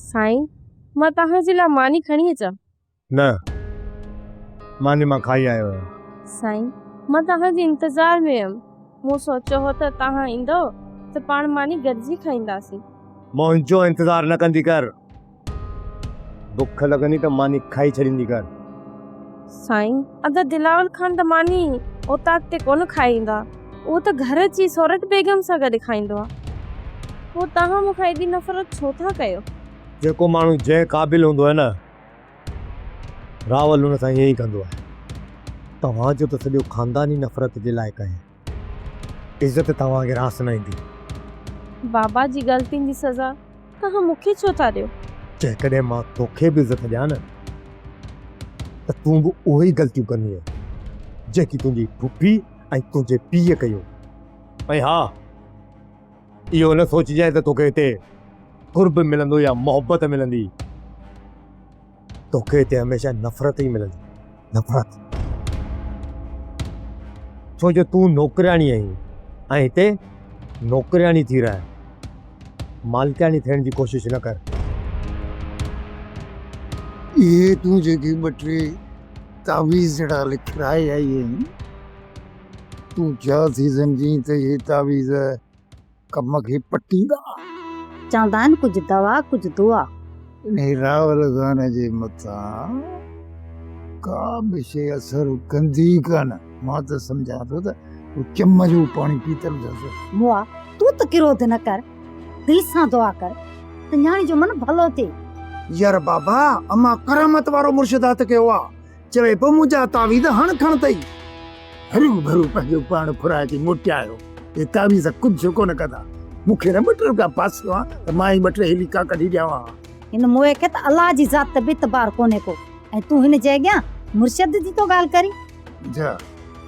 سائين، مان توهان جي لاء ماني کڻي اچان؟ نه، ماني مان کائي آيو آهيان. سائين، مان توهان جي انتظار ۾ هيم. مون سوچيو هو ته توهان ايندؤ ته پاڻ ماني گڏجي کائينداسين. منهنجو انتظار نه ڪندي ڪر. بک لڳندي ته ماني کائي ڇڏيندي ڪر. سائين، ادا دلاور خان ته ماني اوطاق تي ڪونه کائي ايندو آ. اهو ته گهر اچي سورٺ بيگم سان گڏ کائيندو آ. پوء توهان مون کان ايڏي نفرت ڇو ٿا ڪيو؟ جيڪو ماڻهو جنهن قابل هوندو آهي نه، راول ان سان ائين ئي ڪندو آهي. توهان جو ته سڄو خاندان ئي نفرت جي لائق آهي. عزت توهان کي راس نه ايندي. بابا جي غلطين جي سزا توهان مون کي ڇو ٿا ڏيو؟ جيڪڏهن مان توکي به عزت ڏيان نه ته تون به اهي ئي غلطيون ڪندينء جيڪي تنهنجي پڦي ۽ تنهنجي پيء ڪيون. ۽ ها اهو نه سوچجانء ته توکي هتي قرب ملندو يا محبت ملندي. توکي هتي هميشه نفرت ئي ملندي، نفرت. ڇو جو تون نوڪرياڻي آهين ۽ هتي نوڪرياڻي ٿي رهه، مالڪياڻي ٿيڻ جي ڪوشش نه ڪر. اهي تون جيڪي ٻه ٽي تعويذ جهڙا لکرائي آئي آهين، تون ڇا ٿي سمجهين ته اهي تعويذ ڪم کي پٽيندا. چوندا آهن ڪجهه دوا ڪجهه دعا. انهي راول خان جي مٿان ڪا به شيء اثر ڪندي ئي ڪانه. مان ته سمجهان ٿو ته هو چم جو پاڻي پيتل اٿس. مئا تون ته ڪروڌ نه ڪر، دل سان دعا ڪر ته نياڻي جو من ڀلو ٿئي. يار بابا امان ڪرامت وارو مرشد هٿ ڪيو آ. چوي پيو منهنجا تعويذ هڻ کڻ تئي. هرو ڀرو پنهنجو پاڻ ڦرائي ٿي موٽيايو. اهي تعويذ ڪجهه ڪونه ڪندا. مون کي نه ٻه ٽي روپيا پاسيو ها ته مان ئي ٻه ٽي هليڪا ڪڍي ڏيان ها. هن موئي کي ته الله جي ذات تي به اعتبار ڪونهي ڪو ۽ تون هن جي اڳيان مرشد جي ٿو ڳالهه ڪرين. جا،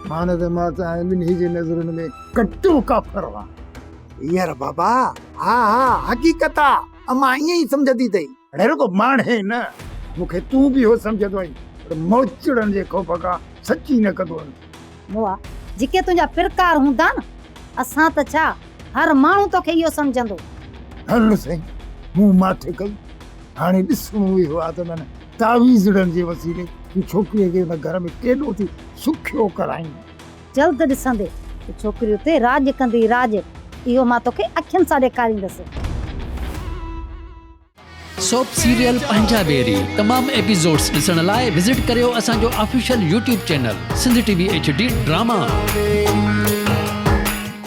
مان نه ته مان توهان ٻنهي جي نظرن ۾ ڪٽو ڪافر هئان. يار بابا، ها ها حقيقت آ، امان ائين ئي سمجهندي اٿئي. اڙي رڳو ماڻهي نه، مون کي تون به اهو سمجهندو آهين، پر موچڙن جي خوف کان سچي نه ڪندو آهيان. مئا، جيڪي تنهنجا پرڪار هوندا نه، اسان ته ڇا، هر ماڻهو توکي اهو سمجهندو. هل سائين، مون ماٺ ڪئي. هاڻي ڏسڻو اهو آهي ته انهن تعويذڙن جي وسيلي تون ڇوڪريء کي ان گهر ۾ ڪيڏو ٿي سکيو ڪرائين. جلد ڏسندي ته ڇوڪري اتي راڄ ڪندي راڄ، اهو مان توکي اکين سان ڏيکاريندس. سوپ سيريل پنهنجا ويري تمام ايپيسوڊس ڏسڻ لاء وزٽ ڪريو اسان جو official YouTube channel Sindh T V H D drama.